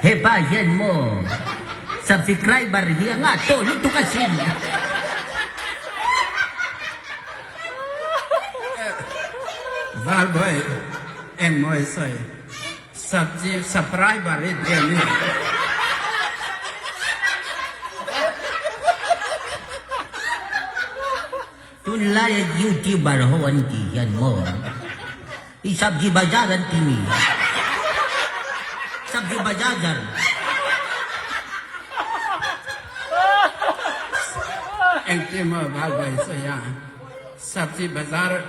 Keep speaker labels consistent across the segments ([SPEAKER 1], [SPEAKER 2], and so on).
[SPEAKER 1] Hepa hian maw subscriber hi a ngah tawh lutuk asin.
[SPEAKER 2] Valbawi engmaw i sawi Sabji subscriber i ti a ni.
[SPEAKER 1] Tunlaia YouTuber ho an tih hian maw i sabji bazaar an ti mi? Sabji bazaar.
[SPEAKER 2] Engtin maw Valbawi sawi a sabji bazaar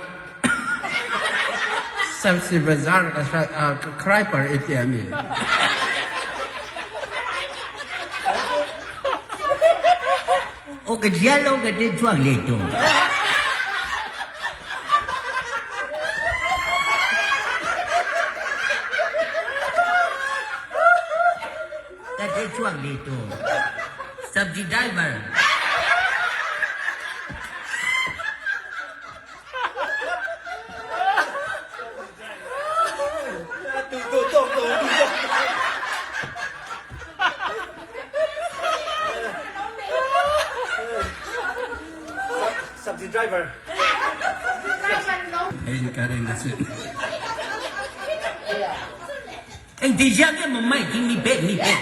[SPEAKER 2] Sabji bazaar subscriber i ti a mi?
[SPEAKER 1] Aw ka zial lo ka ti chuak leh tawh. Ka ti chuak leh tawh. Sabji driver.
[SPEAKER 3] Sabji driver.
[SPEAKER 2] Hei ka ring a si.
[SPEAKER 1] Engti ziah nge maw mic hi mi pek mi pek.